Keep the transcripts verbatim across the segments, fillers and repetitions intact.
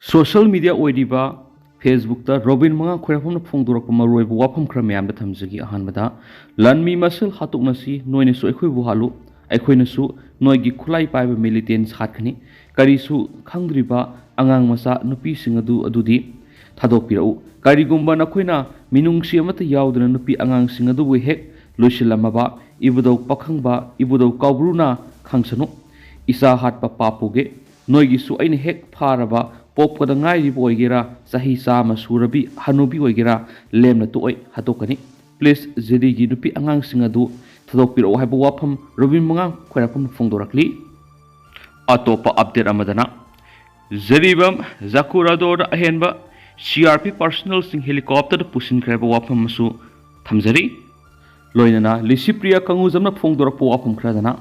Social media ꯑꯣꯏꯔꯤꯕ ꯐꯦꯁꯕꯨꯛꯇ robin ꯃꯉꯥꯡ ꯈ꯭ꯋꯥꯏꯔꯥꯛꯄꯝꯅ ꯐꯣꯡꯗꯣꯔꯛꯄ ꯃꯔꯨꯑꯣꯏꯕ ꯋꯥꯐꯝ ꯈꯔ ꯃꯌꯥꯝꯗ ꯊꯝꯖꯒꯦ꯫ ꯑꯍꯥꯟꯕꯗ, "ꯂꯥꯟꯃꯤ ꯃꯁꯦꯜ ꯍꯥꯠꯇꯣꯛꯅꯁꯤ, ꯅꯣꯏꯅꯁꯨ ꯑꯩꯈꯣꯏꯕꯨ ꯍꯥꯠꯂꯨ, ꯑꯩꯈꯣꯏꯅꯁꯨ ꯅꯣꯏꯒꯤ ꯈꯨꯠꯂꯥꯏ ꯄꯥꯏꯕ ꯃꯤꯂꯤꯇꯦꯟꯁ ꯍꯥꯠꯀꯅꯤ꯫ ꯀꯔꯤꯁꯨ ꯈꯪꯗ꯭ꯔꯤꯕ ꯑꯉꯥꯡ ꯃꯆꯥ ꯅꯨꯄꯤꯁꯤꯡ ꯑꯗꯨ ꯑꯗꯨꯗꯤ ꯊꯥꯗꯣꯛꯄꯤꯔꯛꯎ꯫ ꯀꯔꯤꯒꯨꯝꯕ ꯅꯈꯣꯏꯅ ꯃꯤꯅꯨꯡꯁꯤ ꯑꯃꯠꯇ ꯌꯥꯎꯗꯅ ꯅꯨꯄꯤ ꯑꯉꯥꯡꯁꯤꯡ ꯑꯗꯨꯕꯨ ꯍꯦꯛ ꯂꯣꯏꯁꯤꯜꯂꯝꯃꯕ ꯏꯕꯨꯙꯧ ꯄꯥꯈꯪꯕ, ꯏꯕꯨꯙꯧ ꯀꯥꯎꯕ꯭ꯔꯨꯅ ꯈꯪꯁꯅꯨ꯫ ꯏꯆꯥ ꯍꯥꯠꯄ ꯄꯥꯞ ꯄꯨꯒꯦ꯫ ꯅꯣꯏꯒꯤꯁꯨ ꯑꯩꯅ ꯍꯦꯛ ꯐꯥꯔꯕ ꯄꯣꯛꯄꯗ ꯉꯥꯏꯔꯤꯕ ꯑꯣꯏꯒꯦꯔꯥ, ꯆꯍꯤ ꯆꯥꯝꯃ ꯁꯨꯔꯕꯤ ꯍꯅꯨꯕꯤ ꯑꯣꯏꯒꯦꯔꯥ, ꯂꯦꯝꯅ ꯇꯣꯛꯑꯣꯏ, ꯍꯥꯠꯇꯣꯛꯀꯅꯤ꯫ ꯄ꯭ꯂꯤꯖ, ꯖꯤꯔꯤꯒꯤ ꯅꯨꯄꯤ ꯑꯉꯥꯡꯁꯤꯡ ꯑꯗꯨ ꯊꯥꯗꯣꯛꯄꯤꯔꯛꯑꯣ" ꯍꯥꯏꯕ ꯋꯥꯐꯝ ꯔꯣꯕꯤꯟ ꯃꯉꯥꯡ ꯈ꯭ꯋꯥꯏꯔꯥꯛꯄꯝꯅ ꯐꯣꯡꯗꯣꯔꯛꯂꯤ꯫ ꯑꯇꯣꯞꯄ ꯑꯞꯗꯦꯠ ꯑꯃꯗꯅ, ꯖꯤꯔꯤꯕꯥꯝ ꯖꯥꯀꯨꯔꯥꯗꯣꯔꯗ ꯑꯍꯦꯟꯕ ꯁꯤ ꯑꯥꯔ ꯄꯤ ꯄꯥꯔꯁꯣꯅꯦꯜꯁꯤꯡ ꯍꯦꯂꯤꯀꯣꯞꯇꯔꯗ ꯄꯨꯁꯤꯟꯈ꯭ꯔꯦ ꯍꯥꯏꯕ ꯋꯥꯐꯝ ꯑꯃꯁꯨ ꯊꯝꯖꯔꯤ꯫ ꯂꯣꯏꯅꯅ ꯂꯤꯁꯤꯄ꯭ꯔꯤꯌꯥ ꯀꯪꯒꯨꯖꯝꯅ ꯐꯣꯡꯗꯣꯔꯛꯄ ꯋꯥꯐꯝ ꯈꯔꯗꯅ,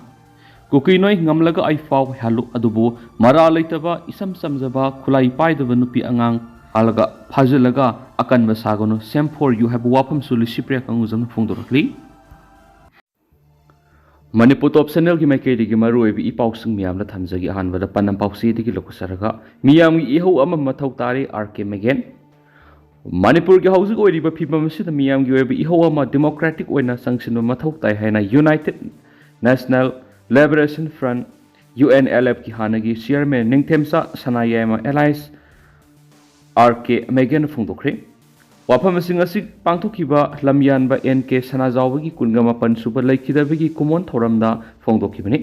"ꯀꯨꯀꯤ ꯅꯣꯏ ꯉꯝꯂꯒ ꯑꯩ ꯐꯥꯎ ꯍꯥꯜꯂꯨ, ꯑꯗꯨꯕꯨ ꯃꯔꯥꯜ ꯂꯩꯇꯕ ꯏꯆꯝ ꯆꯝꯖꯕ ꯈꯨꯠꯂꯥꯏ ꯄꯥꯏꯗꯕ ꯅꯨꯄꯤ ꯑꯉꯥꯡ ꯍꯥꯜꯂꯒ ꯐꯥꯖꯤꯜꯂꯒ ꯑꯀꯟꯕ ꯁꯥꯒꯅꯨ, ꯁꯦꯝ ꯐꯣꯔ ꯌꯨ" ꯍꯥꯏꯕ ꯋꯥꯐꯝꯁꯨ ꯂꯤꯁꯤꯄ꯭ꯔꯤꯌꯥ ꯀꯪꯒꯨꯖꯝꯅ ꯐꯣꯡꯗꯣꯔꯛꯂꯤ꯫ ꯃꯅꯤꯄꯨꯔ ꯇꯣꯞ ꯆꯦꯅꯦꯜꯒꯤ ꯃꯥꯏꯀꯩꯗꯒꯤ ꯃꯔꯨꯑꯣꯏꯕ ꯏ ꯄꯥꯎꯁꯤꯡ ꯃꯌꯥꯝꯗ ꯊꯝꯖꯒꯦ꯫ ꯑꯍꯥꯟꯕꯗ ꯄꯥꯎꯅꯝ ꯄꯥꯎꯆꯦꯗꯒꯤ ꯂꯧꯈꯠꯆꯔꯒ, ꯃꯤꯌꯥꯝꯒꯤ ꯏꯍꯧ ꯑꯃ ꯃꯊꯧ ꯇꯥꯔꯦ, ꯑꯥꯔ ꯀꯦ ꯃꯦꯒꯦꯟ꯫ ꯃꯅꯤꯄꯨꯔꯒꯤ ꯍꯧꯖꯤꯛ ꯑꯣꯏꯔꯤꯕ ꯐꯤꯕꯝ ꯑꯁꯤꯗ ꯃꯤꯌꯥꯝꯒꯤ ꯑꯣꯏꯕ ꯏꯍꯧ ꯑꯃ ꯗꯦꯃꯣꯀ꯭ꯔꯦꯇꯤꯛ ꯑꯣꯏꯅ ꯆꯪꯁꯤꯟꯕ ꯃꯊꯧ ꯇꯥꯏ ꯍꯥꯏꯅ united national liberation front, U N L ꯑꯦꯐꯀꯤ ꯍꯥꯟꯅꯒꯤ ꯆꯤꯌꯔꯃꯦꯟ ꯅꯤꯡꯊꯦꯝꯆꯥ ꯁꯅꯥꯌꯥꯏꯃ ꯑꯦꯂꯥꯏꯁ ꯑꯥꯔ ꯀꯦ ꯃꯦꯒꯦꯟꯅ ꯐꯣꯡꯗꯣꯛꯈ꯭ꯔꯦ꯫ ꯋꯥꯐꯝꯁꯤꯡ ꯑꯁꯤ ꯄꯥꯡꯊꯣꯛꯈꯤꯕ ꯂꯝꯌꯥꯟꯕ ꯑꯦꯟ ꯀꯦ ꯁꯅꯥꯖꯥꯎꯕꯒꯤ ꯀꯨꯟꯒ ꯃꯥꯄꯟ ꯁꯨꯕ ꯂꯩꯈꯤꯗꯕꯒꯤ ꯀꯨꯃꯣꯟ ꯊꯧꯔꯝꯗ ꯐꯣꯡꯗꯣꯛꯈꯤꯕꯅꯤ꯫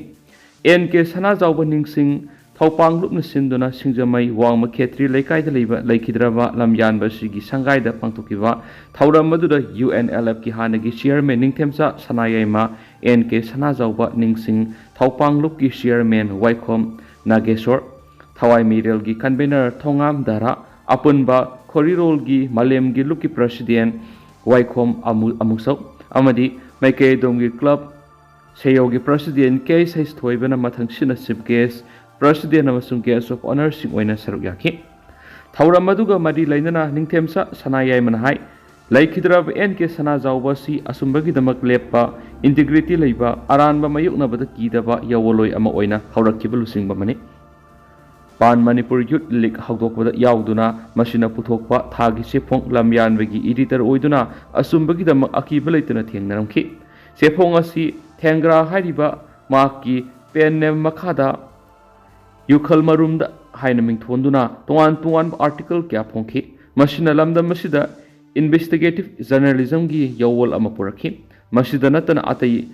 ꯑꯦꯟ ꯀꯦ ꯁꯅꯥꯖꯥꯎꯕ ꯅꯤꯡꯁꯤꯡ ꯊꯧꯄꯥꯡꯂꯨꯞꯅ ꯁꯤꯟꯗꯨꯅ ꯁꯤꯡꯖꯃꯩ ꯋꯥꯡꯃ ꯈꯦꯇ꯭ꯔꯤ ꯂꯩꯀꯥꯏꯗ ꯂꯩꯕ ꯂꯩꯈꯤꯗ꯭ꯔꯕ ꯂꯝꯌꯥꯟꯕ ꯑꯁꯤꯒꯤ ꯁꯪꯒꯥꯏꯗ ꯄꯥꯡꯊꯣꯛꯈꯤꯕ ꯊꯧꯔꯝ ꯑꯗꯨꯗ ꯌꯨ ꯑꯦꯟ ꯑꯦꯜ ꯑꯦꯐꯀꯤ ꯍꯥꯟꯅꯒꯤ ꯆꯤꯌꯔꯃꯦꯟ ꯅꯤꯡꯊꯦꯝꯆꯥ ꯁꯅꯥꯌꯥꯏꯃ, ꯑꯦꯟ ꯀꯦ ꯁꯅꯥꯖꯥꯎꯕ ꯅꯤꯡꯁꯤꯡ ꯊꯧꯄꯥꯡꯂꯨꯞꯀꯤ ꯆꯤꯌꯔꯃꯦꯟ ꯋꯥꯏꯈꯣꯝ ꯅꯥꯒꯦꯁꯣꯔ, ꯊꯋꯥꯏ ꯃꯤꯔꯦꯜꯒꯤ ꯀꯟꯚꯦꯅꯔ ꯊꯣꯉꯥꯝ ꯗꯥꯔꯥ, ꯑꯄꯨꯟꯕ ꯈꯣꯔꯤꯔꯣꯜꯒꯤ ꯃꯥꯂꯦꯝꯒꯤ ꯂꯨꯞꯀꯤ ꯄ꯭ꯔꯁꯤꯗꯦꯟ ꯋꯥꯏꯈꯣꯝ ꯑꯃꯨ-, ꯑꯃꯨꯛꯁꯧ ꯑꯃꯗꯤ ꯃꯥꯏꯀꯩ ꯑꯗꯣꯝꯒꯤ ꯀ꯭ꯂꯕ ꯁꯦꯌꯧꯒꯤ ꯄ꯭ꯔꯁꯤꯗꯦꯟ ꯀꯦ ꯑꯦꯁ ꯊꯣꯏꯕꯅ ꯃꯊꯪꯁꯤꯠꯅ ꯆꯤꯐ ꯒꯦꯁ, ꯄ꯭ꯔꯁꯤꯗꯦꯟ ꯑꯃꯁꯨꯡ ꯒꯦꯁ ꯑꯣꯐ ꯑꯣꯅꯔꯁꯤꯡ ꯑꯣꯏꯅ ꯁꯔꯨꯛ ꯌꯥꯈꯤ꯫ ꯊꯧꯔꯝ ꯑꯗꯨꯒ ꯃꯔꯤ ꯂꯩꯅꯅ ꯅꯤꯡꯊꯦꯝꯆꯥ ꯁꯅꯥꯌꯥꯏꯃꯅ ꯍꯥꯏ, ꯂꯩꯈꯤꯗ꯭ꯔꯕ ꯑꯦꯟ ꯀꯦ ꯁꯅꯥꯖꯥꯎꯕ ꯑꯁꯤ ꯑꯆꯨꯝꯕꯒꯤꯗꯃꯛ ꯂꯦꯞꯄ, ꯏꯟꯇꯤꯒ꯭ꯔꯤꯇꯤ ꯂꯩꯕ, ꯑꯔꯥꯟꯕ ꯃꯥꯌꯣꯛꯅꯕꯗ ꯀꯤꯗꯕ ꯌꯥꯑꯣꯟꯂꯣꯏ ꯑꯃ ꯑꯣꯏꯅ ꯍꯧꯔꯛꯈꯤꯕ ꯂꯨꯆꯤꯡꯕ ꯑꯃꯅꯤ꯫ ꯄꯥꯟ ꯃꯅꯤꯄꯨꯔ ꯌꯨꯠ ꯂꯤꯒ ꯍꯧꯗꯣꯛꯄꯗ ꯌꯥꯎꯗꯨꯅ ꯃꯁꯤꯅ ꯄꯨꯊꯣꯛꯄ ꯊꯥꯒꯤ ꯆꯦꯐꯣꯡ ꯂꯝꯌꯥꯟꯕꯒꯤ ꯏꯗꯤꯇꯔ ꯑꯣꯏꯗꯨꯅ ꯑꯆꯨꯝꯕꯒꯤꯗꯃꯛ ꯑꯀꯤꯕ ꯂꯩꯇꯅ ꯊꯦꯡꯅꯔꯝꯈꯤ꯫ ꯆꯦꯐꯣꯡ ꯑꯁꯤ ꯊꯦꯡꯒ꯭ꯔꯥ ꯍꯥꯏꯔꯤꯕ ꯃꯍꯥꯛꯀꯤ ꯄꯦꯟ ꯅꯦꯝ ꯃꯈꯥꯗ ꯌꯨꯈꯜ ꯃꯔꯨꯝꯗ ꯍꯥꯏꯅ ꯃꯤꯡꯊꯣꯟꯗꯨꯅ ꯇꯣꯉꯥꯟ ꯇꯣꯉꯥꯟꯕ ꯑꯥꯔꯇꯤꯀꯜ ꯀꯌꯥ ꯐꯣꯡꯈꯤ꯫ ꯃꯁꯤꯅ ꯂꯝꯗꯝ ꯑꯁꯤꯗ ꯏꯟꯚꯦꯁꯇꯤꯒꯦꯇꯤꯚ ꯖꯔꯅꯦꯂꯤꯖꯝꯒꯤ ꯌꯥꯋꯣꯜ ꯑꯃ ꯄꯨꯔꯛꯈꯤ꯫ ꯃꯁꯤꯗ ꯅꯠꯇꯅ ꯑꯇꯩ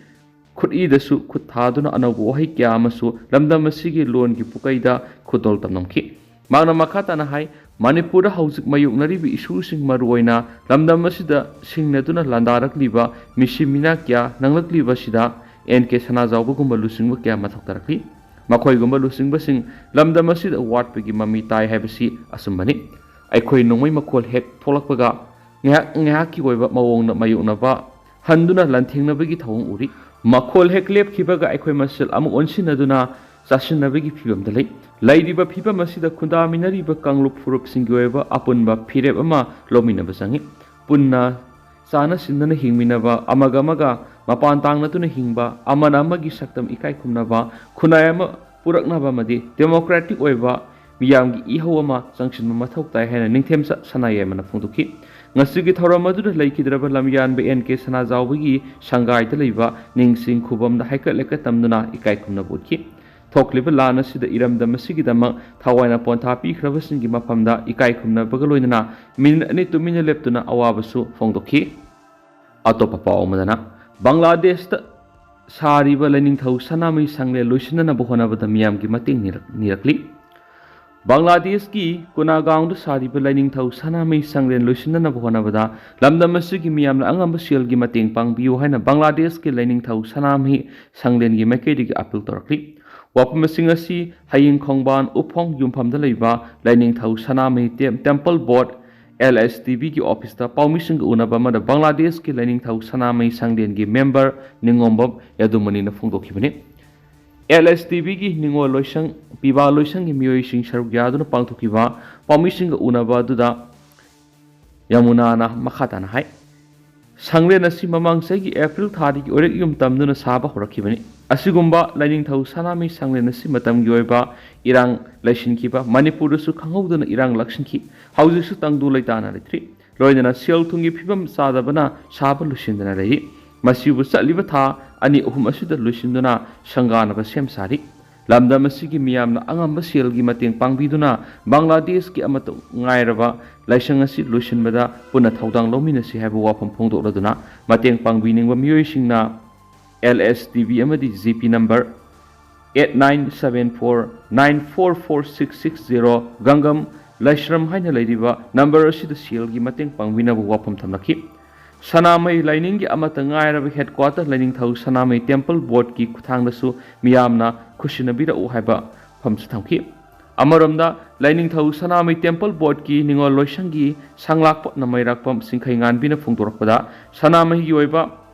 ꯈꯨꯠꯏꯗꯁꯨ ꯈꯨꯠ ꯊꯥꯗꯨꯅ ꯑꯅꯧꯕ ꯋꯥꯍꯩ ꯀꯌꯥ ꯑꯃꯁꯨ ꯂꯝꯗꯝ ꯑꯁꯤꯒꯤ ꯂꯣꯟꯒꯤ ꯄꯨꯀꯩꯗ ꯈꯨꯗꯣꯜ ꯇꯝꯂꯝꯈꯤ꯫ ꯃꯍꯥꯛꯅ ꯃꯈꯥ ꯇꯥꯅ ꯍꯥꯏ, ꯃꯅꯤꯄꯨꯔꯗ ꯍꯧꯖꯤꯛ ꯃꯥꯌꯣꯛꯅꯔꯤꯕ ꯏꯁꯨꯁꯤꯡ, ꯃꯔꯨꯑꯣꯏꯅ ꯂꯝꯗꯝ ꯑꯁꯤꯗ ꯁꯤꯡꯅꯗꯨꯅ ꯂꯥꯟꯗꯥꯔꯛꯂꯤꯕ ꯃꯤꯁꯤ ꯃꯤꯅꯥ ꯀꯌꯥ ꯅꯪꯂꯛꯂꯤꯕꯁꯤꯗ ꯑꯦꯟ ꯀꯦ ꯁꯅꯥꯖꯥꯎꯕꯒꯨꯝꯕ ꯂꯨꯆꯤꯡꯕ ꯀꯌꯥ ꯃꯊꯧ ꯇꯥꯔꯛꯂꯤ꯫ ꯃꯈꯣꯏꯒꯨꯝꯕ ꯂꯨꯆꯤꯡꯕꯁꯤꯡ ꯂꯝꯗꯝ ꯑꯁꯤꯗ ꯋꯥꯠꯄꯒꯤ ꯃꯃꯤ ꯇꯥꯏ ꯍꯥꯏꯕꯁꯤ ꯑꯆꯨꯝꯕꯅꯤ꯫ ꯑꯩꯈꯣꯏ ꯅꯣꯡꯃꯩ ꯃꯈꯣꯜ ꯍꯦꯛ ꯊꯣꯛꯂꯛꯄꯒ ꯉꯥꯏꯍꯥꯛ ꯉꯥꯏꯍꯥꯛꯀꯤ ꯑꯣꯏꯕ ꯃꯑꯣꯡꯗ ꯃꯥꯌꯣꯛꯅꯕ ꯍꯟꯗꯨꯅ ꯂꯥꯟꯊꯦꯡꯅꯕꯒꯤ ꯊꯧꯑꯣꯡ ꯎꯔꯤ꯫ ꯃꯈꯣꯜ ꯍꯦꯛ ꯂꯦꯞꯈꯤꯕꯒ ꯑꯩꯈꯣꯏ ꯃꯁꯦꯜ ꯑꯃꯨꯛ ꯑꯣꯟꯁꯤꯟꯅꯗꯨꯅ ꯆꯥꯁꯤꯟꯅꯕꯒꯤ ꯐꯤꯕꯝꯗ ꯂꯩ꯫ ꯂꯩꯔꯤꯕ ꯐꯤꯕꯝ ꯑꯁꯤꯗ ꯈꯨꯟꯗꯥꯃꯤꯟꯅꯔꯤꯕ ꯀꯥꯡꯂꯨꯞ ꯐꯨꯔꯨꯞꯁꯤꯡꯒꯤ ꯑꯣꯏꯕ ꯑꯄꯨꯟꯕ ꯐꯤꯔꯦꯞ ꯑꯃ ꯂꯧꯃꯤꯟꯅꯕ ꯆꯪꯏ꯫ ꯄꯨꯟꯅ ꯆꯥꯅ ꯁꯤꯟꯗꯅ ꯍꯤꯡꯃꯤꯟꯅꯕ, ꯑꯃꯒ ꯑꯃꯒ ꯃꯄꯥꯟ ꯇꯥꯡꯅꯗꯨꯅ ꯍꯤꯡꯕ, ꯑꯃꯅ ꯑꯃꯒꯤ ꯁꯛꯇꯝ ꯏꯀꯥꯏ ꯈꯨꯝꯅꯕ, ꯈꯨꯟꯅꯥꯏ ꯑꯃ ꯄꯨꯔꯛꯅꯕ ꯑꯃꯗꯤ ꯗꯦꯃꯣꯀ꯭ꯔꯦꯇꯤꯛ ꯑꯣꯏꯕ ꯃꯤꯌꯥꯝꯒꯤ ꯏꯍꯧ ꯑꯃ ꯆꯪꯁꯤꯟꯕ ꯃꯊꯧ ꯇꯥꯏ ꯍꯥꯏꯅ ꯅꯤꯡꯊꯦꯝꯆꯥ ꯁꯅꯥꯌꯥꯏꯃꯅ ꯐꯣꯡꯗꯣꯛꯈꯤ꯫ ꯉꯁꯤꯒꯤ ꯊꯧꯔꯝ ꯑꯗꯨꯗ ꯂꯩꯈꯤꯗ꯭ꯔꯕ ꯂꯝꯌꯥꯟꯕ ꯑꯦꯟ ꯀꯦ ꯁꯅꯥꯖꯥꯎꯕꯒꯤ ꯁꯪꯒꯥꯏꯗ ꯂꯩꯕ ꯅꯤꯡꯁꯤꯡ ꯈꯨꯕꯝꯗ ꯍꯥꯏꯀꯠ ꯂꯩꯀꯠ ꯇꯝꯗꯨꯅ ꯏꯀꯥꯏ ꯈꯨꯝꯅꯕ ꯎꯠꯈꯤ꯫ ꯊꯣꯛꯂꯤꯕ ꯂꯥꯟ ꯑꯁꯤꯗ ꯏꯔꯝꯗꯝ ꯑꯁꯤꯒꯤꯗꯃꯛ ꯊꯋꯥꯏꯅ ꯄꯣꯟꯊꯥ ꯄꯤꯈ꯭ꯔꯕꯁꯤꯡꯒꯤ ꯃꯐꯝꯗ ꯏꯀꯥꯏ ꯈꯨꯝꯅꯕꯒ ꯂꯣꯏꯅꯅ ꯃꯤꯅꯤꯠ ꯑꯅꯤ ꯇꯨꯃꯤꯟꯅ ꯂꯦꯞꯇꯨꯅ ꯑꯋꯥꯕꯁꯨ ꯐꯣꯡꯗꯣꯛꯈꯤ꯫ ꯑꯇꯣꯞꯄ ꯄꯥꯎ ꯑꯃꯗꯅ, ꯕꯪꯒ꯭ꯂꯥꯗꯦꯁꯇ ꯁꯥꯔꯤꯕ ꯂꯥꯏꯅꯤꯡꯊꯧ ꯁꯅꯥꯃꯍꯤ ꯁꯪꯂꯦꯟ ꯂꯣꯏꯁꯤꯟꯅꯅꯕ ꯍꯣꯠꯅꯕꯗ ꯃꯤꯌꯥꯝꯒꯤ ꯃꯇꯦꯡ ꯅꯤꯔꯛ-, ꯅꯤꯔꯛꯂꯤ꯫ ꯕꯪꯒ꯭ꯂꯥꯗꯦꯁꯀꯤ ꯀꯨꯅꯥꯒꯥꯎꯟꯗ ꯁꯥꯔꯤꯕ ꯂꯥꯏꯅꯤꯡꯊꯧ ꯁꯅꯥꯃꯍꯤ ꯁꯪꯂꯦꯟ ꯂꯣꯏꯁꯤꯟꯅꯅꯕ ꯍꯣꯠꯅꯕꯗ ꯂꯝꯗꯝ ꯑꯁꯤꯒꯤ ꯃꯤꯌꯥꯝꯅ ꯑꯉꯝꯕ ꯁꯦꯜꯒꯤ ꯃꯇꯦꯡ ꯄꯥꯡꯕꯤꯌꯨ ꯍꯥꯏꯅ ꯕꯪꯒ꯭ꯂꯥꯗꯦꯁꯀꯤ ꯂꯥꯏꯅꯤꯡꯊꯧ ꯁꯅꯥꯃꯍꯤ ꯁꯪꯂꯦꯟꯒꯤ ꯃꯥꯏꯀꯩꯗꯒꯤ ꯑꯄꯤꯜ ꯇꯧꯔꯛꯂꯤ꯫ ꯋꯥꯐꯝꯁꯤꯡ ꯑꯁꯤ ꯍꯌꯦꯡ ꯈꯣꯡꯕꯥꯟ ꯎꯐꯣꯡ ꯌꯨꯝꯐꯝꯗ ꯂꯩꯕ ꯂꯥꯏꯅꯤꯡꯊꯧ ꯁꯅꯥꯃꯍꯤ ꯇꯦꯝ-, ꯇꯦꯝꯄꯜ ꯕꯣꯔꯗ, ꯑꯦꯜ ꯑꯦꯁ ꯇꯤ ꯕꯤꯒꯤ ꯑꯣꯐꯤꯁꯇ ꯄꯥꯎꯃꯤꯁꯤꯡꯒ ꯎꯅꯕ ꯑꯃꯗ ꯕꯪꯒ꯭ꯂꯥꯗꯦꯁꯀꯤ ꯂꯥꯏꯅꯤꯡꯊꯧ ꯁꯅꯥꯃꯍꯤ ꯁꯪꯂꯦꯟꯒꯤ ꯃꯦꯝꯕꯔ ꯅꯤꯉꯣꯝꯕꯝ ꯌꯥꯗꯨꯃꯅꯤꯅ ꯐꯣꯡꯗꯣꯛꯈꯤꯕꯅꯤ꯫ ꯑꯦꯜ ꯑꯦꯁ ꯇꯤ ꯕꯤꯒꯤ ꯅꯤꯉꯣꯜ ꯂꯣꯏꯁꯪ, ꯄꯤꯕꯥ ꯂꯣꯏꯁꯪꯒꯤ ꯃꯤꯑꯣꯏꯁꯤꯡ ꯁꯔꯨꯛ ꯌꯥꯗꯨꯅ ꯄꯥꯡꯊꯣꯛꯈꯤꯕ ꯄꯥꯎꯃꯤꯁꯤꯡꯒ ꯎꯅꯕ ꯑꯗꯨꯗ ꯌꯃꯨꯅꯥꯅ ꯃꯈꯥ ꯇꯥꯅ ꯍꯥꯏ, ꯁꯪꯂꯦꯟ ꯑꯁꯤ ꯃꯃꯥꯡ ꯆꯍꯤꯒꯤ ꯑꯦꯄ꯭ꯔꯤꯜ ꯊꯥꯗꯒꯤ ꯑꯣꯏꯔꯛ ꯌꯨꯝ ꯇꯝꯗꯨꯅ ꯁꯥꯕ ꯍꯧꯔꯛꯈꯤꯕꯅꯤ꯫ ꯑꯁꯤꯒꯨꯝꯕ ꯂꯥꯏꯅꯤꯡꯊꯧ ꯁꯅꯥꯃꯍꯤ ꯁꯪꯂꯦꯟ ꯑꯁꯤ ꯃꯇꯝꯒꯤ ꯑꯣꯏꯕ ꯏꯔꯥꯡ ꯂꯩꯁꯤꯟꯈꯤꯕ, ꯃꯅꯤꯄꯨꯔꯗꯁꯨ ꯈꯪꯍꯧꯗꯅ ꯏꯔꯥꯡ ꯂꯥꯛꯁꯤꯟꯈꯤ꯫ ꯍꯧꯖꯤꯛꯁꯨ ꯇꯪꯗꯨ ꯂꯩꯇꯥꯅ ꯂꯩꯇ꯭ꯔꯤ꯫ ꯂꯣꯏꯅꯅ ꯁꯦꯜ ꯊꯨꯝꯒꯤ ꯐꯤꯕꯝ ꯆꯥꯗꯕꯅ ꯁꯥꯕ ꯂꯣꯏꯁꯤꯟꯗꯅ ꯂꯩꯔꯤ꯫ ꯃꯁꯤꯕꯨ ꯆꯠꯂꯤꯕ ꯊꯥ ꯑꯅꯤ ꯑꯍꯨꯝ ꯑꯁꯤꯗ ꯂꯣꯏꯁꯤꯟꯗꯨꯅ ꯁꯪꯒꯥꯅꯕ ꯁꯦꯝ ꯁꯥꯔꯤ꯫ ꯂꯝꯗꯝ ꯑꯁꯤꯒꯤ ꯃꯤꯌꯥꯝꯅ ꯑꯉꯝꯕ ꯁꯦꯜꯒꯤ ꯃꯇꯦꯡ ꯄꯥꯡꯕꯤꯗꯨꯅ ꯕꯪꯒ꯭ꯂꯥꯗꯦꯁꯀꯤ ꯑꯃꯠꯇ ꯉꯥꯏꯔꯕ ꯂꯥꯏꯁꯪ ꯑꯁꯤ ꯂꯣꯏꯁꯤꯟꯕꯗ ꯄꯨꯟꯅ ꯊꯧꯗꯥꯡ ꯂꯧꯃꯤꯟꯅꯁꯤ ꯍꯥꯏꯕ ꯋꯥꯐꯝ ꯐꯣꯡꯗꯣꯛꯂꯗꯨꯅ ꯃꯇꯦꯡ ꯄꯥꯡꯕꯤꯅꯤꯡꯕ ꯃꯤꯑꯣꯏꯁꯤꯡꯅ L S T V ꯑꯃꯗꯤ G P number eight nine seven four nine four four six six zero, ꯒꯪꯒꯝ ꯂꯥꯏꯁ꯭ꯔꯝ ꯍꯥꯏꯅ ꯂꯩꯔꯤꯕ number ꯑꯁꯤꯗ ꯁꯦꯜꯒꯤ ꯃꯇꯦꯡ ꯄꯥꯡꯕꯤꯅꯕ ꯋꯥꯐꯝ ꯊꯝꯂꯛꯈꯤ꯫ ꯁꯅꯥꯃꯍꯤ ꯂꯥꯏꯅꯤꯡꯒꯤ ꯑꯃꯠꯇ ꯉꯥꯏꯔꯕ headquarter ꯂꯥꯏꯅꯤꯡꯊꯧ ꯁꯅꯥꯃꯍꯤ temple boardꯀꯤ ꯈꯨꯠꯊꯥꯡꯗꯁꯨ ꯃꯤꯌꯥꯝꯅ ꯈꯨꯠꯁꯤꯟꯅꯕꯤꯔꯛꯎ ꯍꯥꯏꯕ ꯋꯥꯐꯝꯁꯨ ꯊꯝꯈꯤ꯫ ꯑꯃꯔꯣꯝꯗ, ꯂꯥꯏꯅꯤꯡꯊꯧ ꯁꯅꯥꯃꯍꯤ temple boardꯀꯤ ꯅꯤꯉꯣꯜ ꯂꯣꯏꯁꯪꯒꯤ ꯁꯪꯂꯥꯛꯄ ꯅꯃꯩꯔꯥꯛꯄꯝ ꯁꯤꯡꯈꯩꯉꯥꯟꯕꯤꯅ ꯐꯣꯡꯗꯣꯔꯛꯄꯗ, ꯁꯅꯥꯃꯍꯤꯒꯤ ꯑꯣꯏꯕ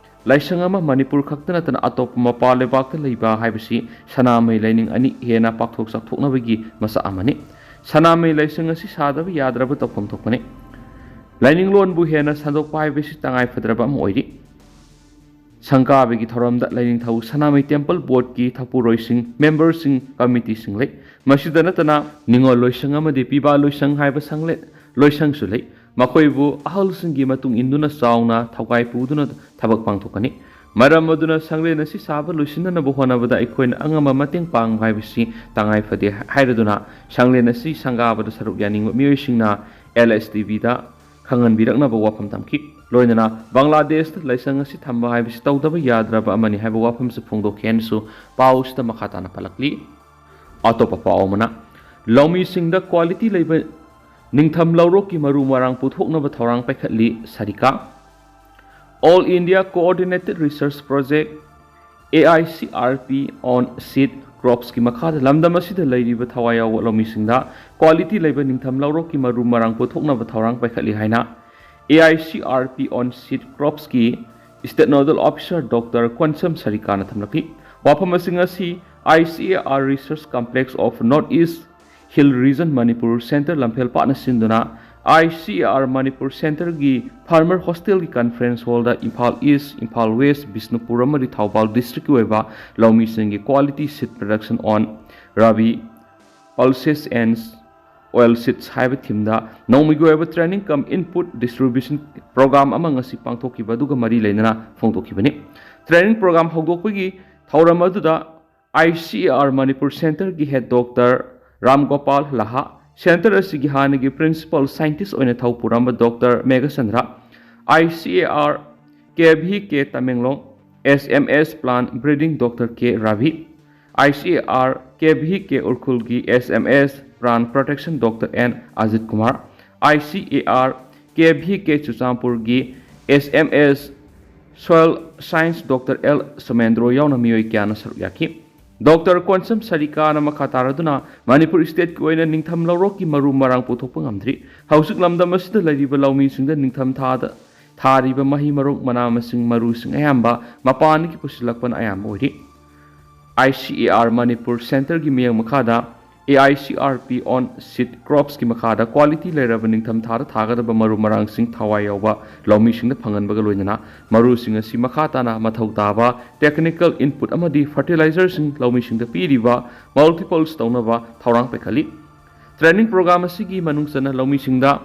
ꯂꯥꯏꯁꯪ ꯑꯃ ꯃꯅꯤꯄꯨꯔ ꯈꯛꯇ ꯅꯠꯇꯅ ꯑꯇꯣꯞꯄ ꯃꯄꯥꯟ ꯂꯩꯕꯥꯛꯇ ꯂꯩꯕ ꯍꯥꯏꯕꯁꯤ ꯁꯅꯥꯃꯍꯤ ꯂꯥꯏꯅꯤꯡ ꯑꯅꯤ ꯍꯦꯟꯅ ꯄꯥꯛꯊꯣꯛ ꯆꯥꯎꯊꯣꯛꯅꯕꯒꯤ ꯃꯆꯥꯛ ꯑꯃꯅꯤ꯫ ꯁꯅꯥꯃꯍꯤ ꯂꯥꯏꯁꯪ ꯑꯁꯤ ꯁꯥꯗꯕ ꯌꯥꯗ꯭ꯔꯕ ꯇꯧꯐꯝ ꯊꯣꯛꯄꯅꯤ꯫ ꯂꯥꯏꯅꯤꯡꯂꯣꯟꯕꯨ ꯍꯦꯟꯅ ꯁꯟꯗꯣꯛꯄ ꯍꯥꯏꯕꯁꯤ ꯇꯉꯥꯏꯐꯗ꯭ꯔꯕ ꯑꯃ ꯑꯣꯏꯔꯤ꯫ ꯁꯪꯒꯥꯕꯒꯤ ꯊꯧꯔꯝꯗ ꯂꯥꯏꯅꯤꯡꯊꯧ ꯁꯅꯥꯃꯍꯤ temple boardꯀꯤ ꯊꯧꯄꯨꯔꯣꯏꯁꯤꯡ, memberꯁꯤꯡ, committeeꯁꯤꯡ ꯂꯩ꯫ ꯃꯁꯤꯗ ꯅꯠꯇꯅ ꯅꯤꯉꯣꯜ ꯂꯣꯏꯁꯪ ꯑꯃꯗꯤ ꯄꯤꯕꯥ ꯂꯣꯏꯁꯪ ꯍꯥꯏꯕ ꯁꯪꯂꯦ-, ꯂꯣꯏꯁꯪꯁꯨ ꯂꯩ꯫ ꯃꯈꯣꯏꯕꯨ ꯑꯍꯜꯁꯤꯡꯒꯤ ꯃꯇꯨꯡ ꯏꯟꯗꯨꯅ ꯆꯥꯎꯅ ꯊꯧꯒꯥꯏ ꯄꯨꯗꯨꯅ ꯊꯕꯛ ꯄꯥꯡꯊꯣꯛꯀꯅꯤ꯫ ꯃꯔꯝ ꯑꯗꯨꯅ ꯁꯪꯂꯦꯟ ꯑꯁꯤ ꯁꯥꯕ ꯂꯣꯏꯁꯤꯟꯅꯅꯕ ꯍꯣꯠꯅꯕꯗ ꯑꯩꯈꯣꯏꯅ ꯑꯉꯝꯕ ꯃꯇꯦꯡ ꯄꯥꯡꯕ ꯍꯥꯏꯕꯁꯤ ꯇꯉꯥꯏ ꯐꯗꯦ ꯍꯥꯏꯔꯗꯨꯅ ꯁꯪꯂꯦꯟ ꯑꯁꯤ ꯁꯪꯒꯥꯕꯗ ꯁꯔꯨꯛ ꯌꯥꯅꯤꯡꯕ ꯃꯤꯑꯣꯏꯁꯤꯡꯅ L S T Vꯗ ꯈꯪꯍꯟꯕꯤꯔꯛꯅꯕ ꯋꯥꯐꯝ ꯊꯝꯈꯤ꯫ ꯂꯣꯏꯅꯅ ꯕꯪꯒ꯭ꯂꯥꯗꯦꯁꯇ ꯂꯥꯏꯁꯪ ꯑꯁꯤ ꯊꯝꯕ ꯍꯥꯏꯕꯁꯤ ꯇꯧꯗꯕ ꯌꯥꯗ꯭ꯔꯕ ꯑꯃꯅꯤ ꯍꯥꯏꯕ ꯋꯥꯐꯝꯁꯨ ꯐꯣꯡꯗꯣꯛꯈꯤ ꯍꯥꯏꯅꯁꯨ ꯄꯥꯎ ꯑꯁꯤꯗ ꯃꯈꯥ ꯇꯥꯅ ꯄꯜꯂꯛꯂꯤ꯫ ꯑꯇꯣꯞꯄ ꯄꯥꯎ ꯑꯃꯅ, ꯂꯧꯃꯤꯁꯤꯡꯗ quality ꯂꯩꯕ ꯅꯤꯡꯊꯝ ꯂꯧꯔꯣꯛꯀꯤ ꯃꯔꯨ ꯃꯔꯥꯡ ꯄꯨꯊꯣꯛꯅꯕ ꯊꯧꯔꯥꯡ ꯄꯥꯏꯈꯠꯂꯤ ꯁꯔꯤꯀꯥ꯫ All India Coordinated Research Project, A I C R P on seed cropsꯀꯤ ꯃꯈꯥꯗ ꯂꯝꯗꯝ ꯑꯁꯤꯗ ꯂꯩꯔꯤꯕ ꯊꯋꯥꯏ ꯌꯥꯎꯕ ꯂꯧꯃꯤꯁꯤꯡꯗ quality ꯂꯩꯕ ꯅꯤꯡꯊꯝ ꯂꯧꯔꯣꯛꯀꯤ ꯃꯔꯨ ꯃꯔꯥꯡ ꯄꯨꯊꯣꯛꯅꯕ ꯊꯧꯔꯥꯡ ꯄꯥꯏꯈꯠꯂꯤ ꯍꯥꯏꯅ A I C R P on seed cropsꯀꯤ State Nodal Officer Doctor ꯀ꯭ꯋꯥꯟꯁꯝ ꯁꯔꯤꯀꯥꯅ ꯊꯝꯂꯛꯈꯤ꯫ ꯋꯥꯐꯝꯁꯤꯡ ꯑꯁꯤ I C A R Research Complex of North East Hill Region, Manipur Centre, ꯂꯝꯐꯦꯜ ꯄꯥꯠꯅ ꯁꯤꯟꯗꯨꯅ ICAR Manipur Centreꯒꯤ Farmer Hostelꯒꯤ Conference Hallꯗ Imphal East, Imphal West, Bishnupur ꯑꯃꯗꯤ ꯊꯧꯕꯥꯜ Districtꯀꯤ ꯑꯣꯏꯕ ꯂꯧꯃꯤꯁꯤꯡꯒꯤ Quality Seed Production on Rabi Pulses and Oil Seeds ꯍꯥꯏꯕ themeꯗ ꯅꯣꯡꯃꯒꯤ ꯑꯣꯏꯕ training cum input distribution program ꯑꯃ ꯉꯁꯤ ꯄꯥꯡꯊꯣꯛꯈꯤꯕ ꯑꯗꯨꯒ ꯃꯔꯤ ꯂꯩꯅꯅ ꯐꯣꯡꯗꯣꯛꯈꯤꯕꯅꯤ꯫ Training program ꯍꯧꯗꯣꯛꯄꯒꯤ ꯊꯧꯔꯝ ꯑꯗꯨꯗ ICAR Manipur Centreꯒꯤ Head Doctor Ram Gopal ꯂꯍꯥ, Centre ꯑꯁꯤꯒꯤ ꯍꯥꯟꯅꯒꯤ Principal Scientist ꯑꯣꯏꯅ ꯊꯧ ꯄꯨꯔꯝꯕ Doctor Meghachandra, ICAR KVK Tamenglong SMS Plant Breeding Doctor K rabi, ICAR KVK ꯎꯔꯈꯨꯜꯒꯤ SMS Plant Protection Doctor N Ajit Kumar, ICAR KVK ꯆꯨꯔꯆꯥꯟꯄꯨꯔꯒꯤ SMS Soil Science Doctor L Somendro ꯌꯥꯎꯅ ꯃꯤꯑꯣꯏ ꯀꯌꯥꯅ ꯁꯔꯨꯛ ꯌꯥꯈꯤ꯫ ꯗꯣꯛꯇꯔ ꯀꯣꯟꯁꯝ ꯁꯔꯤꯀꯥꯅ ꯃꯈꯥ ꯇꯥꯔꯗꯨꯅ ꯃꯅꯤꯄꯨꯔ stateꯀꯤ ꯑꯣꯏꯅ ꯅꯤꯡꯊꯝ ꯂꯧꯔꯣꯛꯀꯤ ꯃꯔꯨ ꯃꯔꯥꯡ ꯄꯨꯊꯣꯛꯄ ꯉꯝꯗ꯭ꯔꯤ꯫ ꯍꯧꯖꯤꯛ ꯂꯝꯗꯝ ꯑꯁꯤꯗ ꯂꯩꯔꯤꯕ ꯂꯧꯃꯤꯁꯤꯡꯗ ꯅꯤꯡꯊꯝ ꯊꯥꯗ ꯊꯥꯔꯤꯕ ꯃꯍꯩ ꯃꯔꯣꯡ, ꯃꯅꯥ ꯃꯁꯤꯡ, ꯃꯔꯨꯁꯤꯡ ꯑꯌꯥꯝꯕ ꯃꯄꯥꯟꯗꯒꯤ ꯄꯨꯁꯤꯜꯂꯛꯄꯅ ꯑꯌꯥꯝꯕ ꯑꯣꯏꯔꯤ꯫ ICAR Manipur Centreꯒꯤ ꯃꯤꯠꯌꯦꯡ ꯃꯈꯥꯗ AICRP on Seed Cropsꯀꯤ ꯃꯈꯥꯗ quality ꯂꯩꯔꯕ ꯅꯤꯡꯊꯝ ꯊꯥꯗ ꯊꯥꯒꯗꯕ ꯃꯔꯨ ꯃꯔꯥꯡꯁꯤꯡ ꯊꯋꯥꯏ ꯌꯥꯎꯕ ꯂꯧꯃꯤꯁꯤꯡꯗ ꯐꯪꯍꯟꯕꯒ ꯂꯣꯏꯅꯅ ꯃꯔꯨꯁꯤꯡ ꯑꯁꯤ ꯃꯈꯥ ꯇꯥꯅ ꯃꯊꯧ ꯇꯥꯕ technical input ꯑꯃꯗꯤ fertilizerꯁꯤꯡ ꯂꯧꯃꯤꯁꯤꯡꯗ ꯄꯤꯔꯤꯕ multiples ꯇꯧꯅꯕ ꯊꯧꯔꯥꯡ ꯄꯥꯏꯈꯠꯂꯤ꯫ Training program ꯑꯁꯤꯒꯤ ꯃꯅꯨꯡ ꯆꯟꯅ ꯂꯧꯃꯤꯁꯤꯡꯗ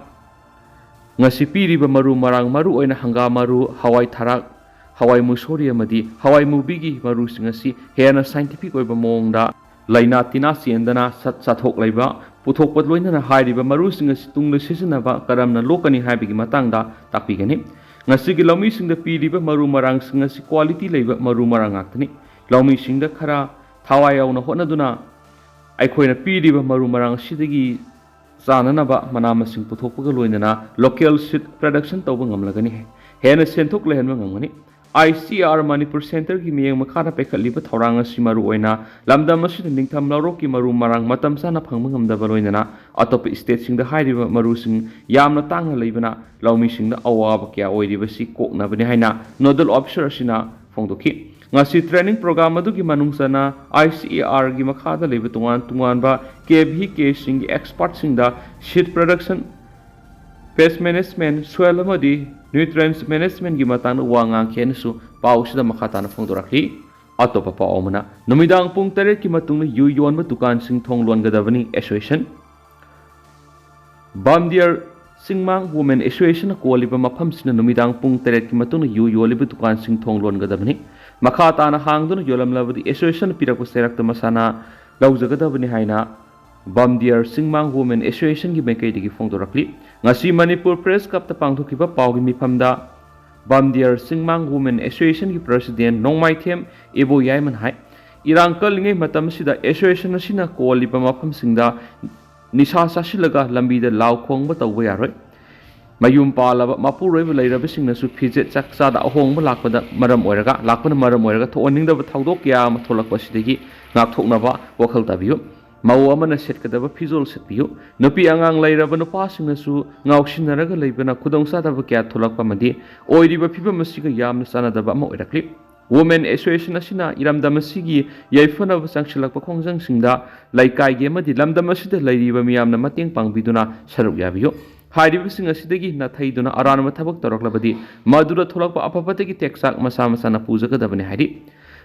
ꯉꯁꯤ ꯄꯤꯔꯤꯕ ꯃꯔꯨ ꯃꯔꯥꯡ, ꯃꯔꯨ ꯑꯣꯏꯅ ꯍꯪꯒꯥꯝ ꯃꯔꯨ, ꯍꯋꯥꯏ ꯊꯔꯥꯛ, ꯍꯋꯥꯏ ꯃꯨꯁꯣꯔꯤ ꯑꯃꯗꯤ ꯍꯋꯥꯏ ꯃꯨꯕꯤꯒꯤ ꯃꯔꯨꯁꯤꯡ ꯑꯁꯤ ꯍꯦꯟꯅ scientific ꯑꯣꯏꯕ ꯃꯑꯣꯡꯗ ꯂꯥꯏꯅꯥ ꯇꯤꯟꯅꯥ ꯆꯦꯟꯗꯅ ꯆꯠ-, ꯆꯥꯊꯣꯛ ꯂꯩꯕ ꯄꯨꯊꯣꯛꯄ ꯂꯣꯏꯅꯅ ꯍꯥꯏꯔꯤꯕ ꯃꯔꯨꯁꯤꯡ ꯑꯁꯤ ꯇꯨꯡꯗ ꯁꯤꯖꯤꯟꯅꯕ ꯀꯔꯝꯅ ꯂꯣꯛꯀꯅꯤ ꯍꯥꯏꯕꯒꯤ ꯃꯇꯥꯡꯗ ꯇꯥꯛꯄꯤꯒꯅꯤ꯫ ꯉꯁꯤꯒꯤ ꯂꯧꯃꯤꯁꯤꯡꯗ ꯄꯤꯔꯤꯕ ꯃꯔꯨ ꯃꯔꯥꯡꯁꯤꯡ ꯑꯁꯤ quality ꯂꯩꯕ ꯃꯔꯨ ꯃꯔꯥꯡ ꯉꯥꯛꯇꯅꯤ꯫ ꯂꯧꯃꯤꯁꯤꯡꯗ ꯈꯔ ꯊꯋꯥꯏ ꯌꯥꯎꯅ ꯍꯣꯠꯅꯗꯨꯅ ꯑꯩꯈꯣꯏꯅ ꯄꯤꯔꯤꯕ ꯃꯔꯨ ꯃꯔꯥꯡ ꯑꯁꯤꯗꯒꯤ ꯆꯥꯅꯅꯕ ꯃꯅꯥ ꯃꯁꯤꯡ ꯄꯨꯊꯣꯛꯄꯒ ꯂꯣꯏꯅꯅ local seed production ꯇꯧꯕ ꯉꯝꯂꯒꯅꯤ, ꯍꯦꯟꯅ ꯁꯦꯟꯊꯣꯛ ꯂꯩꯍꯟꯕ ꯉꯝꯒꯅꯤ꯫ ICAR Manipur Centreꯒꯤ ꯃꯤꯠꯌꯦꯡ ꯃꯈꯥꯗ ꯄꯥꯏꯈꯠꯂꯤꯕ ꯊꯧꯔꯥꯡ ꯑꯁꯤ ꯃꯔꯨ ꯑꯣꯏꯅ ꯂꯝꯗꯝ ꯑꯁꯤꯗ ꯅꯤꯡꯊꯝ ꯂꯧꯔꯣꯛꯀꯤ ꯃꯔꯨ ꯃꯔꯥꯡ ꯃꯇꯝ ꯆꯥꯅ ꯐꯪꯕ ꯉꯝꯗꯕ ꯂꯣꯏꯅꯅ ꯑꯇꯣꯞꯄ stateꯁꯤꯡꯗ ꯍꯥꯏꯔꯤꯕ ꯃꯔꯨꯁꯤꯡ ꯌꯥꯝꯅ ꯇꯥꯡꯅ ꯂꯩꯕꯅ ꯂꯧꯃꯤꯁꯤꯡꯗ ꯑꯋꯥꯕ ꯀꯌꯥ ꯑꯣꯏꯔꯤꯕꯁꯤ ꯀꯣꯛꯅꯕꯅꯤ ꯍꯥꯏꯅ nodal officer ꯑꯁꯤꯅ ꯐꯣꯡꯗꯣꯛꯈꯤ꯫ ꯉꯁꯤ training program ꯑꯗꯨꯒꯤ ꯃꯅꯨꯡ ꯆꯟꯅ ICARꯒꯤ ꯃꯈꯥꯗ ꯂꯩꯕ ꯇꯣꯉꯥꯟ ꯇꯣꯉꯥꯟꯕ KVKꯁꯤꯡꯒꯤ expertꯁꯤꯡꯗ seed production Pest management, soil ꯑꯃꯗꯤ nutrients managementꯀꯤ ꯃꯇꯥꯡꯗ ꯋꯥ ꯉꯥꯡꯈꯤ ꯍꯥꯏꯅꯁꯨ ꯄꯥꯎꯁꯤꯗ ꯃꯈꯥ ꯇꯥꯅ ꯐꯣꯡꯗꯣꯔꯛꯂꯤ꯫ ꯑꯇꯣꯞꯄ ꯄꯥꯎ ꯑꯃꯅ, ꯅꯨꯃꯤꯗꯥꯡ ꯄꯨꯡ ꯇꯔꯦꯠꯀꯤ ꯃꯇꯨꯡꯗ ꯌꯨ ꯌꯣꯟꯕ ꯗꯨꯀꯥꯟꯁꯤꯡ ꯊꯣꯡ ꯂꯣꯟꯒꯗꯕꯅꯤ, association꯫ ꯕꯥꯝꯗꯤꯌꯥꯔ ꯆꯤꯡꯃꯥꯡ Women Associationꯅ ꯀꯣꯜꯂꯤꯕ ꯃꯐꯝꯁꯤꯅ ꯅꯨꯃꯤꯗꯥꯡ ꯄꯨꯡ ꯇꯔꯦꯠꯀꯤ ꯃꯇꯨꯡꯗ ꯌꯨ ꯌꯣꯜꯂꯤꯕ ꯗꯨꯀꯥꯟꯁꯤꯡ ꯊꯣꯡ ꯂꯣꯟꯒꯗꯕꯅꯤ꯫ ꯃꯈꯥ ꯇꯥꯅ ꯍꯥꯡꯗꯨꯅ ꯌꯣꯜꯂꯝꯂꯕꯗꯤ associationꯅ ꯄꯤꯔꯛꯄ ꯆꯩꯔꯥꯛꯇ ꯃꯁꯥꯅ ꯂꯧꯖꯒꯗꯕꯅꯤ ꯍꯥꯏꯅ ꯕꯥꯝꯗꯤꯌꯥꯔ ꯆꯤꯡꯃꯥꯡ Women Associationꯒꯤ ꯃꯥꯏꯀꯩꯗꯒꯤ ꯐꯣꯡꯗꯣꯔꯛꯂꯤ꯫ ꯉꯁꯤ ꯃꯅꯤꯄꯨꯔ Press Clubꯇ ꯄꯥꯡꯊꯣꯛꯈꯤꯕ ꯄꯥꯎꯒꯤ ꯃꯤꯐꯝꯗ ꯕꯥꯝꯗꯤꯌꯥꯔ ꯆꯤꯡꯃꯥꯡ Women Associationꯒꯤ President ꯅꯣꯡꯃꯥꯏꯊꯦꯝ ꯏꯕꯣꯌꯥꯏꯃꯅ ꯍꯥꯏ, ꯏꯔꯥꯡ ꯀꯜꯂꯤꯉꯩ ꯃꯇꯝ ꯑꯁꯤꯗ association ꯑꯁꯤꯅ ꯀꯣꯜꯂꯤꯕ ꯃꯐꯝꯁꯤꯡꯗ ꯅꯤꯁꯥ ꯆꯥꯁꯤꯜꯂꯒ ꯂꯝꯕꯤꯗ ꯂꯥꯎ ꯈꯣꯡꯕ ꯇꯧꯕ ꯌꯥꯔꯣꯏ꯫ ꯃꯌꯨꯝ ꯄꯥꯜꯂꯕ ꯃꯄꯨꯔꯣꯏꯕ ꯂꯩꯔꯕꯁꯤꯡꯅꯁꯨ ꯐꯤꯖꯦꯠ ꯆꯥꯛꯆꯥꯗ ꯑꯍꯣꯡꯕ ꯂꯥꯛꯄꯗ ꯃꯔꯝ ꯑꯣꯏꯔꯒ, ꯂꯥꯛꯄꯅ ꯃꯔꯝ ꯑꯣꯏꯔꯒ ꯊꯣꯛꯍꯟꯅꯤꯡꯗꯕ ꯊꯧꯗꯣꯛ ꯀꯌꯥ ꯑꯃ ꯊꯣꯛꯂꯛꯄ ꯑꯁꯤꯗꯒꯤ ꯉꯥꯛꯊꯣꯛꯅꯕ ꯋꯥꯈꯜ ꯇꯥꯕꯤꯌꯨ꯫ ꯃꯧ ꯑꯃꯅ ꯁꯦꯠꯀꯗꯕ ꯐꯤꯖꯣꯜ ꯁꯦꯠꯄꯤꯌꯨ꯫ ꯅꯨꯄꯤ ꯑꯉꯥꯡ ꯂꯩꯔꯕ ꯅꯨꯄꯥꯁꯤꯡꯅꯁꯨ ꯉꯥꯎꯁꯤꯟꯅꯔꯒ ꯂꯩꯕꯅ ꯈꯨꯗꯣꯡꯆꯥꯗꯕ ꯀꯌꯥ ꯊꯣꯛꯂꯛꯄ ꯑꯃꯗꯤ ꯑꯣꯏꯔꯤꯕ ꯐꯤꯕꯝ ꯑꯁꯤꯒ ꯌꯥꯝꯅ ꯆꯥꯟꯅꯗꯕ ꯑꯃ ꯑꯣꯏꯔꯛꯂꯤ꯫ Women Association ꯑꯁꯤꯅ ꯏꯔꯝꯗꯝ ꯑꯁꯤꯒꯤ ꯌꯥꯏꯐꯅꯕ ꯆꯪꯁꯤꯜꯂꯛꯄ ꯈꯣꯡꯖꯪꯁꯤꯡꯗ ꯂꯩꯀꯥꯏꯒꯤ ꯑꯃꯗꯤ ꯂꯝꯗꯝ ꯑꯁꯤꯗ ꯂꯩꯔꯤꯕ ꯃꯤꯌꯥꯝꯅ ꯃꯇꯦꯡ ꯄꯥꯡꯕꯤꯗꯨꯅ ꯁꯔꯨꯛ ꯌꯥꯕꯤꯌꯨ꯫ ꯍꯥꯏꯔꯤꯕꯁꯤꯡ ꯑꯁꯤꯗꯒꯤ ꯅꯥꯊꯩꯗꯨꯅ ꯑꯔꯥꯟꯕ ꯊꯕꯛ ꯇꯧꯔꯛꯂꯕꯗꯤ ꯃꯗꯨꯗ ꯊꯣꯛꯂꯛꯄ ꯑꯐ ꯐꯠꯇꯒꯤ ꯇꯦꯛꯆꯥꯛ ꯃꯁꯥ ꯃꯁꯥꯅ ꯄꯨꯖꯒꯗꯕꯅꯤ ꯍꯥꯏꯔꯤ꯫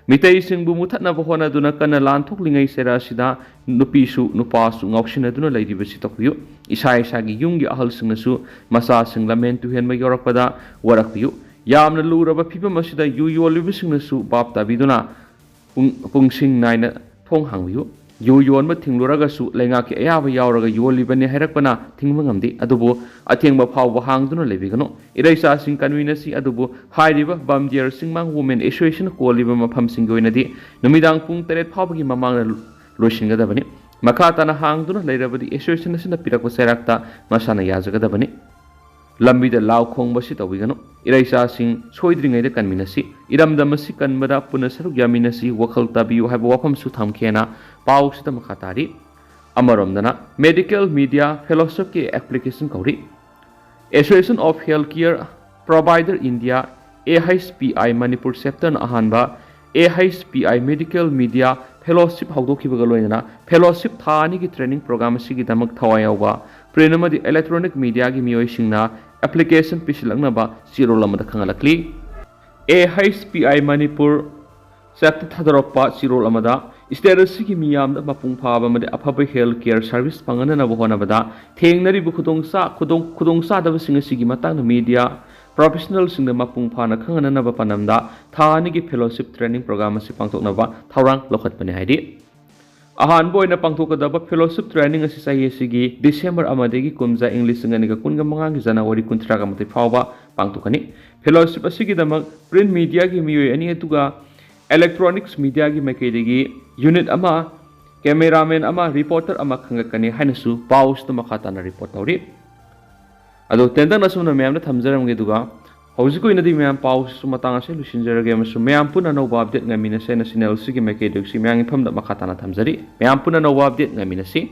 ꯃꯤꯇꯩꯁꯤꯡꯕꯨ ꯃꯨꯊꯠꯅꯕ ꯍꯣꯠꯅꯗꯨꯅ ꯀꯟꯅ ꯂꯥꯟꯊꯣꯛꯂꯤꯉꯩ ꯆꯩꯔꯥ ꯑꯁꯤꯗ ꯅꯨꯄꯤꯁꯨ ꯅꯨꯄꯥꯁꯨ ꯉꯥꯎꯁꯤꯟꯅꯗꯨꯅ ꯂꯩꯔꯤꯕꯁꯤ ꯇꯧꯕꯤꯌꯨ꯫ ꯏꯁꯥ ꯏꯁꯥꯒꯤ ꯌꯨꯝꯒꯤ ꯑꯍꯜꯁꯤꯡꯅꯁꯨ ꯃꯆꯥꯁꯤꯡ ꯂꯝꯍꯦꯟ ꯇꯨꯍꯦꯟꯕ ꯌꯥꯎꯔꯛꯄꯗ ꯋꯥꯔꯛꯄꯤꯌꯨ꯫ ꯌꯥꯝꯅ ꯂꯨꯔꯕ ꯐꯤꯕꯝ ꯑꯁꯤꯗ ꯌꯨ ꯌꯣꯜꯂꯤꯕꯁꯤꯡꯅꯁꯨ ꯚꯥꯞ ꯇꯥꯕꯤꯗꯨꯅ ꯄꯨꯡ-, ꯄꯨꯡꯁꯤꯡ ꯅꯥꯏꯅ ꯊꯣꯡ ꯍꯥꯡꯕꯤꯌꯨ꯫ ꯌꯨ ꯌꯣꯟꯕ ꯊꯤꯡꯂꯨꯔꯒꯁꯨ ꯂꯩꯉꯥꯛꯀꯤ ꯑꯌꯥꯕ ꯌꯥꯎꯔꯒ ꯌꯣꯜꯂꯤꯕꯅꯤ ꯍꯥꯏꯔꯛꯄꯅ ꯊꯤꯡꯕ ꯉꯝꯗꯦ, ꯑꯗꯨꯕꯨ ꯑꯊꯦꯡꯕ ꯐꯥꯎꯕ ꯍꯥꯡꯗꯨꯅ ꯂꯩꯕꯤꯒꯅꯨ꯫ ꯏꯔꯩꯆꯥꯁꯤꯡ ꯀꯟꯃꯤꯟꯅꯁꯤ, ꯑꯗꯨꯕꯨ ꯍꯥꯏꯔꯤꯕ ꯕꯥꯝꯗꯤꯌꯥꯔ ꯆꯤꯡꯃꯥꯡ Women Association ꯀꯣꯜꯂꯤꯕ ꯃꯐꯝꯁꯤꯡꯒꯤ ꯑꯣꯏꯅꯗꯤ ꯅꯨꯃꯤꯗꯥꯡ ꯄꯨꯡ ꯇꯔꯦꯠ ꯐꯥꯎꯕꯒꯤ ꯃꯃꯥꯡꯗ ꯂꯣꯏꯁꯤꯟꯒꯗꯕꯅꯤ꯫ ꯃꯈꯥ ꯇꯥꯅ ꯍꯥꯡꯗꯨꯅ ꯂꯩꯔꯕꯗꯤ association ꯑꯁꯤꯅ ꯄꯤꯔꯛꯄ ꯆꯩꯔꯥꯛꯇ ꯃꯁꯥꯅ ꯌꯥꯖꯒꯗꯕꯅꯤ꯫ ꯂꯝꯕꯤꯗ ꯂꯥꯎ ꯈꯣꯡꯕꯁꯤ ꯇꯧꯕꯤꯒꯅꯨ꯫ ꯏꯔꯩꯆꯥꯁꯤꯡ ꯁꯣꯏꯗ꯭ꯔꯤꯉꯩꯗ ꯀꯟꯃꯤꯟꯅꯁꯤ꯫ ꯏꯔꯝꯗꯝ ꯑꯁꯤ ꯀꯟꯕꯗ ꯄꯨꯟꯅ ꯁꯔꯨꯛ ꯌꯥꯃꯤꯟꯅꯁꯤ, ꯋꯥꯈꯜ ꯇꯥꯕꯤꯌꯨ ꯍꯥꯏꯕ ꯋꯥꯐꯝꯁꯨ ꯊꯝꯈꯤꯑꯅ ꯄꯥꯎꯁꯤꯗ ꯃꯈꯥ ꯇꯥꯔꯤ꯫ ꯑꯃꯔꯣꯝꯗꯅ Medical Media Fellowshipꯀꯤ application ꯀꯧꯔꯤ꯫ Association of Healthcare Provider India, A H P I Manipur chapterꯅ ꯑꯍꯥꯟꯕ A H P I Medical Media Fellowship ꯍꯧꯗꯣꯛꯈꯤꯕꯒ ꯂꯣꯏꯅꯅ fellowship ꯊꯥ ꯑꯅꯤꯒꯤ training program ꯑꯁꯤꯒꯤꯗꯃꯛ ꯊꯋꯥꯏ ꯌꯥꯎꯕ ꯄ꯭ꯔꯤꯟ ꯑꯃꯗꯤ ꯏꯂꯦꯛꯇ꯭ꯔꯣꯅꯤꯛ ꯃꯤꯗꯤꯌꯥꯒꯤ ꯃꯤꯑꯣꯏꯁꯤꯡꯅ ꯑꯦꯄ꯭ꯂꯤꯀꯦꯁꯟ ꯄꯤꯁꯤꯜꯂꯛꯅꯕ ꯆꯦꯔꯣꯜ ꯑꯃꯗ ꯈꯪꯍꯜꯂꯛꯂꯤ꯫ ꯑꯦ ꯍꯩꯆ ꯄꯤ ꯑꯥꯏ ꯃꯅꯤꯄꯨꯔ ꯁꯦꯞꯇ ꯊꯥꯗꯣꯔꯛꯄ ꯆꯦꯔꯣꯜ ꯑꯃꯗ ꯁ꯭ꯇꯦꯠ ꯑꯁꯤꯒꯤ ꯃꯤꯌꯥꯝꯗ ꯃꯄꯨꯡ ꯐꯥꯕ ꯑꯃꯗꯤ ꯑꯐꯕ ꯍꯦꯜꯊ ꯀꯦꯌꯔ ꯁꯥꯔꯚꯤꯁ ꯐꯪꯍꯟꯅꯅꯕ ꯍꯣꯠꯅꯕꯗ ꯊꯦꯡꯅꯔꯤꯕ ꯈꯨꯗꯣꯡꯆꯥ-, ꯈꯨꯗꯣꯡ-, ꯈꯨꯗꯣꯡꯆꯥꯗꯕꯁꯤꯡ ꯑꯁꯤꯒꯤ ꯃꯇꯥꯡꯗ ꯃꯤꯗꯤꯌꯥ ꯄ꯭ꯔꯣꯐꯦꯁꯅꯦꯜꯁꯤꯡꯗ ꯃꯄꯨꯡ ꯐꯥꯅ ꯈꯪꯍꯟꯅꯅꯕ ꯄꯥꯟꯗꯝꯗ ꯊꯥ ꯑꯅꯤꯒꯤ ꯐꯦꯂꯣꯁꯤꯞ ꯇ꯭ꯔꯦꯅꯤꯡ ꯄ꯭ꯔꯣꯒ꯭ꯔꯥꯝ ꯑꯁꯤ ꯄꯥꯡꯊꯣꯛꯅꯕ ꯊꯧꯔꯥꯡ ꯂꯧꯈꯠꯄꯅꯤ ꯍꯥꯏꯔꯤ꯫ ꯑꯍꯥꯟꯕ ꯑꯣꯏꯅ ꯄꯥꯡꯊꯣꯛꯀꯗꯕ ꯐꯦꯂꯣꯁꯤꯞ ꯇ꯭ꯔꯦꯅꯤꯡ ꯑꯁꯤ ꯆꯍꯤ ꯑꯁꯤꯒꯤ ꯗꯤꯁꯦꯝꯕꯔ ꯑꯃꯗꯒꯤ ꯀꯨꯝꯖꯥ ꯏꯪ ꯂꯤꯁꯤꯡ ꯑꯅꯤꯒ ꯀꯨꯟꯒ ꯃꯉꯥꯒꯤ ꯖꯅꯋꯥꯔꯤ ꯀꯨꯟꯊ꯭ꯔꯥꯒ ꯃꯥꯊꯣꯏ ꯐꯥꯎꯕ ꯄꯥꯡꯊꯣꯛꯀꯅꯤ꯫ ꯐꯦꯂꯣꯁꯤꯞ ꯑꯁꯤꯒꯤꯗꯃꯛ ꯄ꯭ꯔꯤꯟ ꯃꯤꯗꯤꯌꯥꯒꯤ ꯃꯤꯑꯣꯏ ꯑꯅꯤ ꯑꯗꯨꯒ ꯏꯂꯦꯛꯇ꯭ꯔꯣꯅꯤꯛꯁ ꯃꯤꯗꯤꯌꯥꯒꯤ ꯃꯥꯏꯀꯩꯗꯒꯤ ꯌꯨꯅꯤꯠ ꯑꯃ, ꯀꯦꯃꯦꯔꯥꯃꯦꯟ ꯑꯃ, ꯔꯤꯄꯣꯔꯇꯔ ꯑꯃ ꯈꯟꯒꯠꯀꯅꯤ ꯍꯥꯏꯅꯁꯨ ꯄꯥꯎꯁꯤꯗ ꯃꯈꯥ ꯇꯥꯅ ꯔꯤꯄꯣꯔꯠ ꯇꯧꯔꯤ꯫ ꯑꯗꯣ ꯇꯦꯟꯇꯛꯅ ꯑꯁꯨꯝꯅ ꯃꯌꯥꯝꯗ ꯊꯝꯖꯔꯝꯒꯦ, ꯑꯗꯨꯒ ꯍꯧꯖꯤꯛꯀꯤ ꯑꯣꯏꯅꯗꯤ ꯃꯌꯥꯝ ꯄꯥꯎꯁꯤꯁꯨ ꯃꯇꯥꯡ ꯑꯁꯤꯗ ꯂꯣꯏꯁꯤꯟꯖꯔꯒꯦ ꯑꯃꯁꯨꯡ ꯃꯌꯥꯝ ꯄꯨꯟꯅ ꯑꯅꯧꯕ ꯑꯞꯗꯦꯠ ꯉꯥꯏꯃꯤꯟꯅꯁꯦ ꯍꯥꯏꯅ ꯆꯦꯅꯦꯜꯁꯤꯒꯤ ꯃꯥꯏꯀꯩꯗꯒꯤꯁꯨ ꯃꯌꯥꯝꯒꯤ ꯃꯐꯝꯗ ꯃꯈꯥ ꯇꯥꯅ ꯊꯝꯖꯔꯤ꯫ ꯃꯌꯥꯝ ꯄꯨꯟꯅ ꯑꯅꯧꯕ ꯑꯞꯗꯦꯠ ꯉꯥꯏꯃꯤꯟꯅꯁꯤ꯫